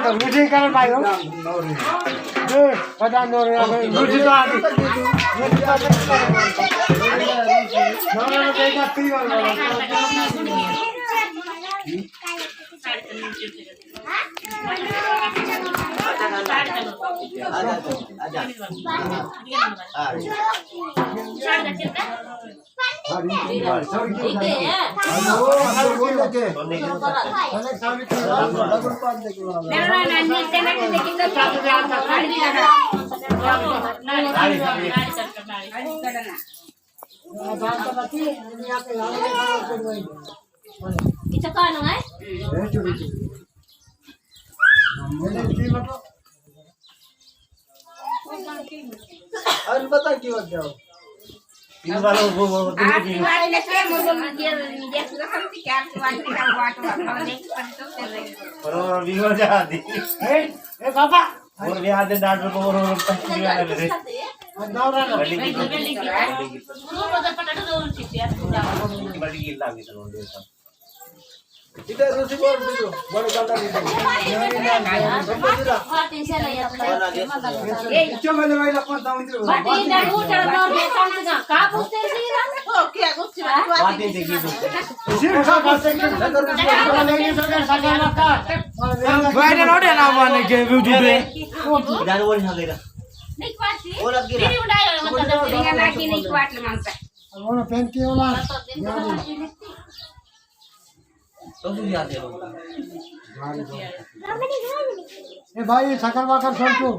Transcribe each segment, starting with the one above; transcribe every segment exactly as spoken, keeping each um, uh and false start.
रोटी कर भाई हो। ए, पता नहीं, रोटी तो आ गई। रोटी तो आ गई। अरे बता क्यों आ गया हो? ए, ए बाबा। ए भाई, सकल बाकर सोचो।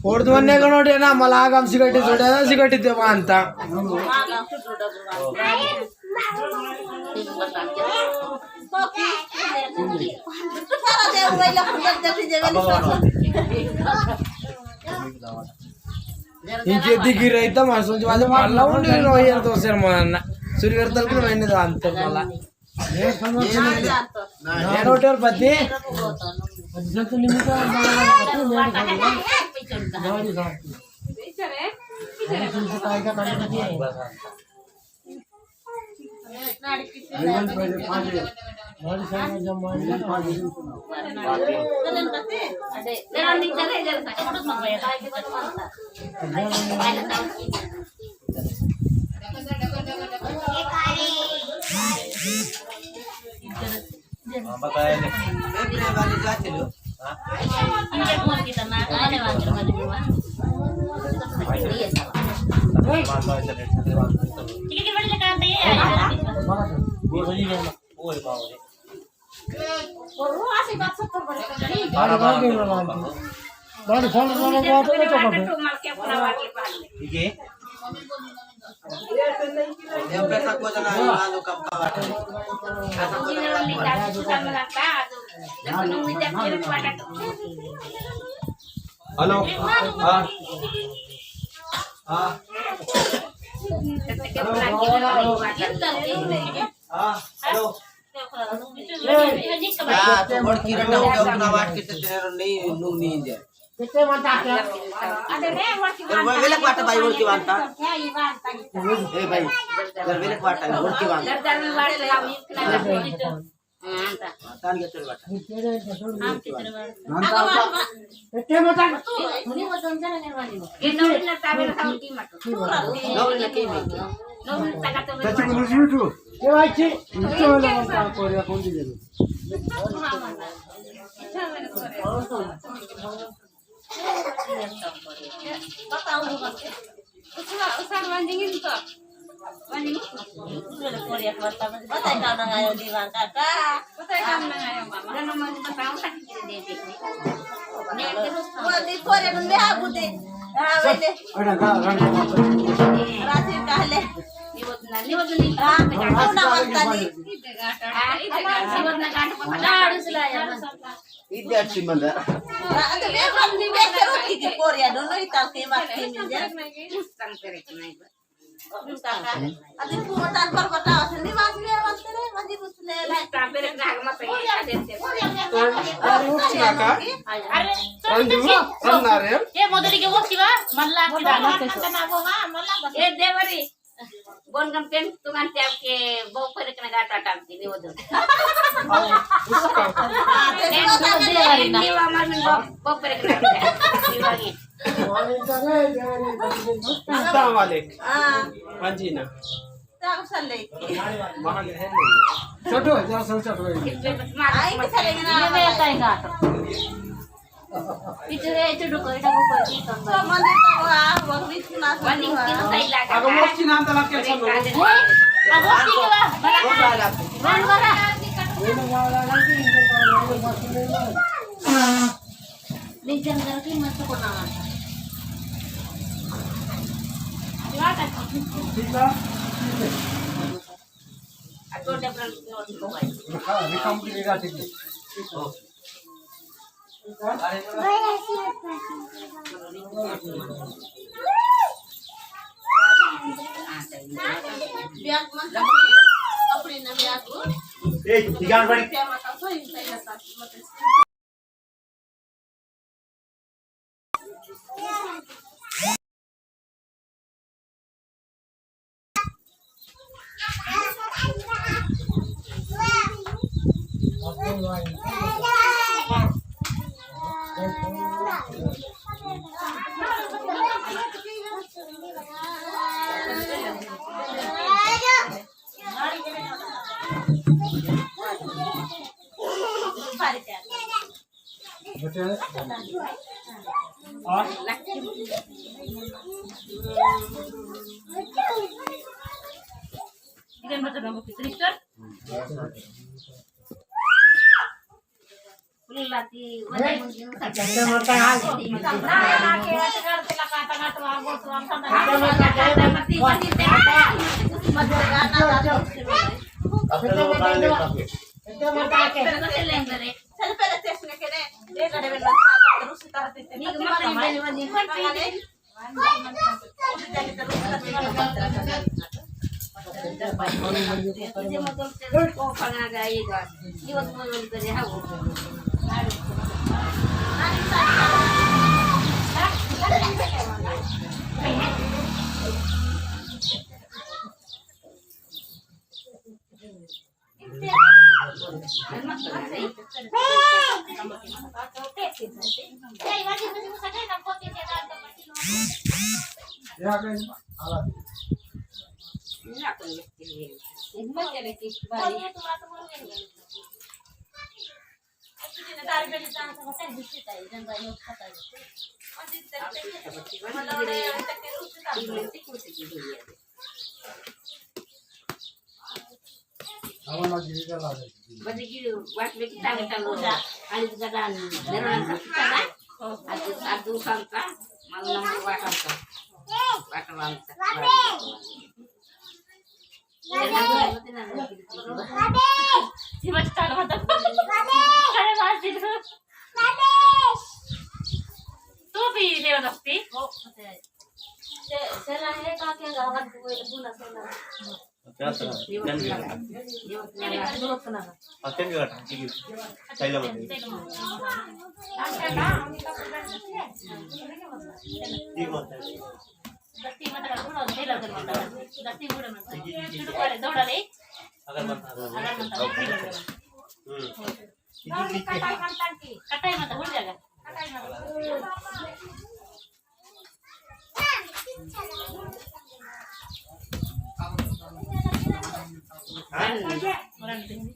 पोर्द वन्ने गनोड़े ना, मला आगम सिगटी सोड़े ना, सिगटी ते मानता। इंके दिगी रही तो मार सोच वाले मार ला उन्हें रो यार दोसर मारना। सूर्य करतल के मैंने तो अंतर मला। ये होटल पति। हेलो। हाँ। हाँ। हेलो। हाँ, हेलो। हाँ, तो बड़ किरण ना हो गया, उतना बात करते तेरे नहीं, नू नहीं दे। वेले क्वार्टर भाई, बड़ की बात था। ए भाई, वेले क्वार्टर, बड़ की बात। तान के तेरे बात। Bata ikaw na nga yon, di ba, kaka? Bata ikaw na nga yon, mama. Wani Korea nun, di ha budi. Ah, wene. Rasin kale. Liwat na, liwat na. Ah, ako na wanta ni. Liwat na, kano pa pala. Ide achi manda. Ah, ate, be, kan di be, pero ide Korea nun, no, ital ke mas ke minja. Adi, pumunta ang barbatawa, hindi mas meron tira, hindi mas meron. Randu, randu. Ye, modeli ke bos kiba? Malla kita. Ye, dewari. Gon kan pen, tungan tiap ke, bau pere kena gata tam, ini model. Ini wa mas bau, bau pere kena gata. Ini wangi. Assalamu alaikum. Ah. Manjina. Tahu salai. Mahal hello. Chotu, jara sa chotu. Ai, ke salai na. Ye mere tainga. Itu re, itu duko, itu duko, itu duko. So, mandi tahu, ah, wang ni suna, suna. Wani, itu sai la. Ago moski nan talak ke sunu. Woi, ago moski ke ba? Bara. Bara, bara. Ini jangan lagi masuk ke dalam.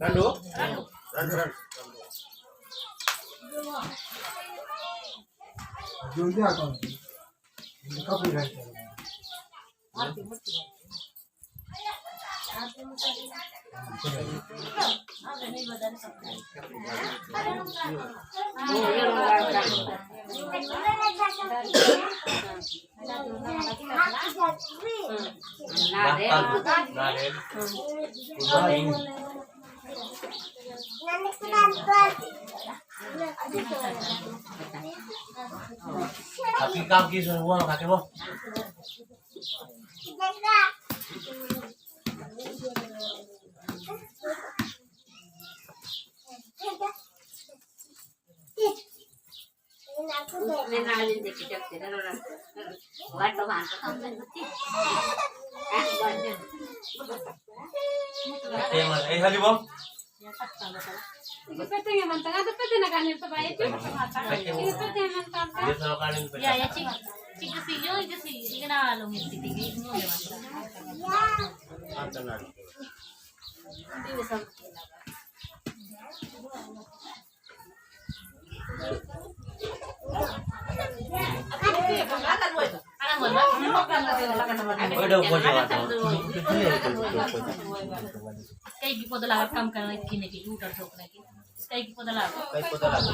Randu? Randu, randu. Tapi kau kisah uang kakek lo. Eh, hadi bang. Ini pete yang mantap, ada pete nak kanin tu baik tu. Ini pete yang mantap. Dia selalu kanin pete. Ya, ya, cik. Cik ke sini, cik ke sini. Cik kena lalu ngerti tinggi. Ini mantap. Mantap, mantap. Ini bisa. Kay gi podo lagar kam kana kine ki utar sok lagi. Kay gi podo lagar. Kay podo lagar.